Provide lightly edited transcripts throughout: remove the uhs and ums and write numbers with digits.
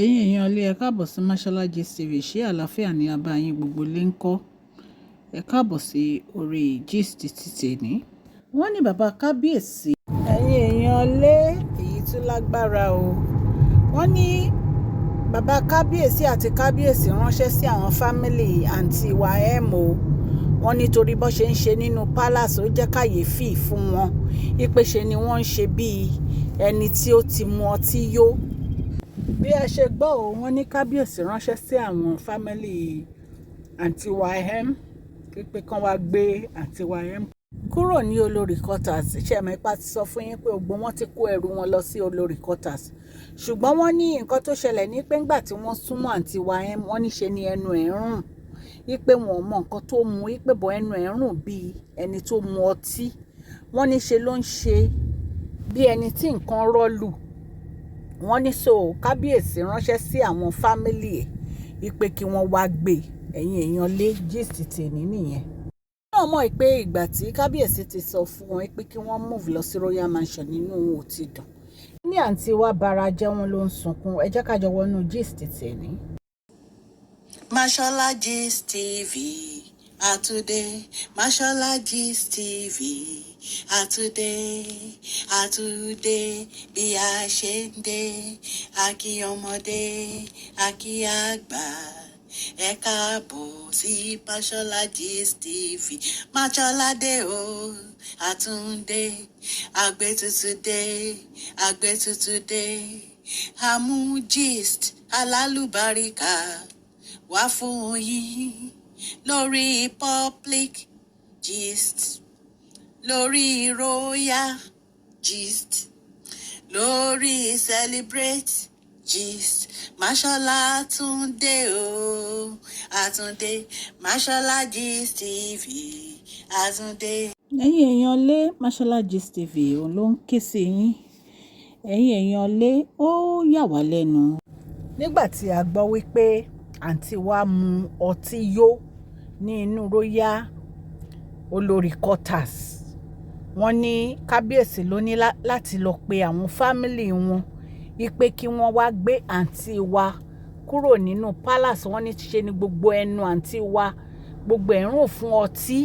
Ẹ̀yin èèyàn ilé, ẹ káàbọ̀ sí Mashola Gist TV. Ṣé àlàáfíà ni a bá yín gbogbo lé ń kọ́? Ẹ káàbọ̀ sí orí gist títí. Wọ́n ní bàbá kábíyèsí. Ẹ̀yin èèyàn ilé, èyí tún lágbára o. Wọ́n ní bàbá kábíyèsí àti kábíyèsí ránṣẹ́ sí àwọn family àǹtí wa M o. Wọ́n nítorí bó ṣe ń ṣe nínú palace, ó jẹ́ kàyéfì fún wọn. Ìpèsè ni wọ́n ń ṣe bíi ẹni tí ó ti mu ọtí yó. Bí a ṣe gbọ́ o, wọ́n ní kábíyèsí ránṣẹ́ sí àwọn family àǹtí wa M pé kán wá gbé àǹtí wa M kúrò ní olórí quarters. Ṣe mọ̀ ipá ti sọ fún yín pé gbogbo wọn ti kó ẹrù wọn lọ sí olórí quarters? Ṣùgbọ́n wọ́n ní nǹkan tó ṣẹlẹ̀ ní pé ńgbà tí wọ́n súnmọ́ àǹtí wa M, wọ́n ní ṣe ni ẹnu ẹ̀ ń rùn, wípé wọn ò mọ nǹkan tó mu, wípé bọ̀ ẹnu ẹ̀ ń rùn bíi ẹni tó mu ọtí. Wọ́n ní ṣe ló ń ṣe bí ẹni tí nǹkan rọ́ lù. Wọ́n ní so kábíyèsí ránṣẹ́ sí àwọn family ẹ̀ wípé kí wọ́n wá gbé. Ẹ̀yin èèyàn lé, gist tèmi nìyẹn. Náà mọ̀ pé ìgbà tí kábíyèsí ti sọ fún wọn pé kí wọ́n move lọ sí royal mansion, nínú òun ò ti dùn. Ní àǹtí wa bara jẹ́, wọn ló ń sunkún. Ẹ jẹ́ ká jọ wọnú gist tèmi. Mashola Gist TV àtúndé, Mashola Gist TV àtúndé, àtúndé bí a ṣe ń dé. Àkí ọmọdé, àkí àgbà, ẹ káàbọ̀ sí Mashola Gist TV. Mashola dé o, àtúndé, àgbẹ̀tutù dé, àgbẹ̀tutù dé, àmú gist alálùbáríkà wá fún yín lórí public gist, lórí royal gist, lórí celebrate gist. Mashola Túndé o, àtúndé, Mashola Gist TV, àtúndé. Ẹ̀yin èèyàn lé, Mashola Gist TV òun ló ń ké sí yín. Ẹ̀yin èèyàn lé, ó yà wá lẹ́nu nígbà tí a gbọ́ wípé àǹtí wa mu ọtí yó ní inú royal olórí quarters. Wọ́n ní kábíyèsí ló ní láti lọ pe àwọn family wọn wípé kí wọ́n wá gbé àǹtí wa kúrò nínú palace. Wọ́n ní ṣe ni gbogbo ẹnu àǹtí wa, gbogbo ẹ̀ ń rùn fún ọtí.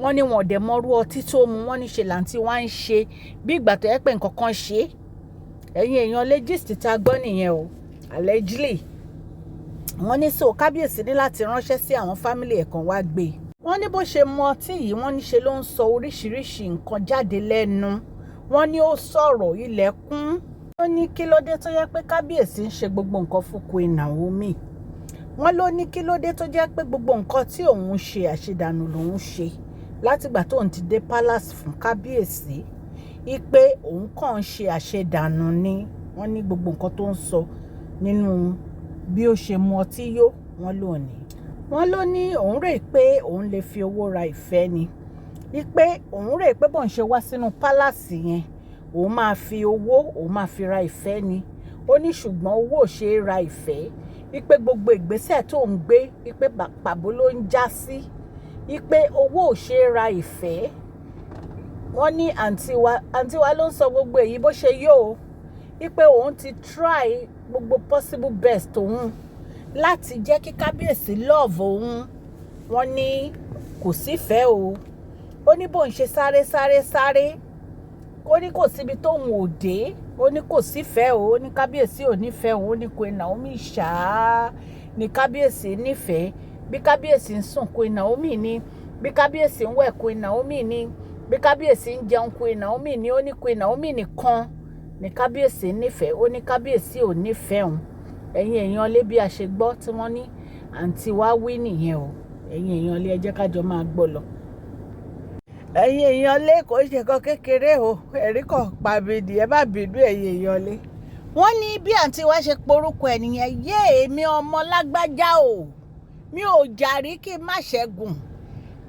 Wọ́n ní wọn ò dẹ̀ mọrú ọtí tó mu. Wọ́n ní ṣe làǹtí wa ń ṣe bí ìgbà tó yẹ pé nǹkan kan ṣe é. Ẹ̀yin èèyàn lé, gist tá a gbọ́ nìyẹn o. Allegedly, wọ́n ní so kábíyèsí ní láti ránṣẹ́ sí àwọn family ẹ̀ kan wá gbé e. Wọ́n ní bó ṣe mu ọtí yìí, wọ́n ní ṣe ló ń sọ oríṣiríṣi nǹkan jáde lẹ́nu. Wọ́n ní ó sọ̀rọ̀ ilẹ̀kùn. Ó ní kí ló dé tó yẹ pé kábíyèsí ń ṣe gbogbo nǹkan fún Queen Naomi. Wọ́n ló ní kí ló dé tó jẹ́ pé gbogbo nǹkan tí òun ṣe, àṣedànù lòun ṣe látìgbà tóun ti dé palace fún kábíyèsí, ipe òun kàn ń ṣe àṣedànù ni. Wọ́n ní gbogbo nǹkan tó ń sọ nínú bí ó ṣe mu ọtí yó, wọ́n lò ní. Wọ́n ló ní òun rò pé òun lè fi owó ra ìfẹ́ ni, wípé òun rò pé bóun ṣe wá sínú palace yẹn, òun máa fi owó, òun máa fi ra ìfẹ́ ni. Ó ní ṣùgbọ́n owó ò ṣe é ra ìfẹ́, wípé gbogbo ìgbésẹ̀ tó ń gbé, wípé pàbó ló ń já sí, wípé owó ò ṣe é ra ìfẹ́. Wọ́n ní àǹtí wa ló ń sọ gbogbo èyí bó ṣe yó o, wípé òun ti try gbogbo possible best òun láti jẹ́ kí kábíyèsí love òun. Wọ́n ní kò sífẹ̀ẹ́ o. Ó ní bóun ṣe sáré sáré sáré, ó ní kò síbi tóun ò dé, ó ní kò sífẹ̀ẹ́ o. Ó ní kábíyèsí ò nífẹ̀ẹ́ òun. Ó ní Queen Naomi ṣáá ní kábíyèsí nífẹ̀ẹ́. Bí kábíyèsí ń sùn, Queen Naomi ní. Bí kábíyèsí ń wẹ̀, Queen Naomi ní. Bí kábíyèsí ń jẹun, Queen Naomi ní. Ó ní Queen Naomi nìkan ní kábíyèsí nífẹ̀ẹ́. Ó ní kábíyèsí ò nífẹ̀ẹ́ òun. Ẹ̀yin èèyàn lé, bí a ṣe gbọ́ tí wọ́n ní àǹtí wa wí nìyẹn o. Ẹ̀yin èèyàn lé, ẹ jẹ́ ká jọ máa gbọ́ lọ. Ẹ̀yin èèyàn lé, kò ṣe kan kékeré o. Ẹ̀rí kan pa mi ni, ẹ má bínú, ẹ̀yin èèyàn lé. Wọ́n ní bí àǹtí wa ṣe porúkọ ẹ̀ nìyẹn: "Yé, èmi ọmọ lágbájá o, mi ò jàrí kí n má ṣẹ́gun.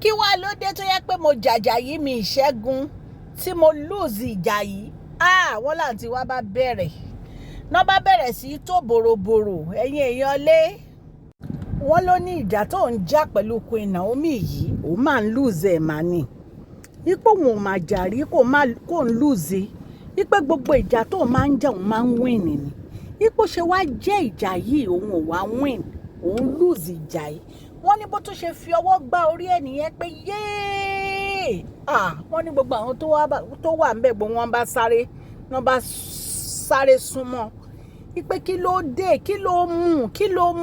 Kí wàá ló dé tó yẹ pé mo jàjà yìí, mi ìṣẹ́gun tí mo lose ìjà yìí?" Ah, wọ́n làǹtí wa bá bẹ̀rẹ̀ náà, bá bẹ̀rẹ̀ sí í tó bòròbòrò. Ẹ̀yin èèyàn lé, wọ́n ló ní ìjà tó ń jà pẹ̀lú Queen Naomi yìí, òun máa ń lose ẹ̀ mà ní, ipò òun ò máa jà rí kó ń lose, wípé gbogbo ìjà tó máa ń jà, òun máa ń win ni. Ipò ṣe wá jẹ́ ìjà yìí, òun ò wá win, òun lose ìjà yìí. Wọ́n ní bó tún ṣe fi ọwọ́ gbá orí ẹ̀ nìyẹn pé yéé. Ah, wọ́n ní gbogbo àwọn tó wà ńbẹ̀, gbogbo wọn bá sáré, wọ́n bá sáré súnmọ́ wípé kí ló dé, kí ló mú, kí ló mú.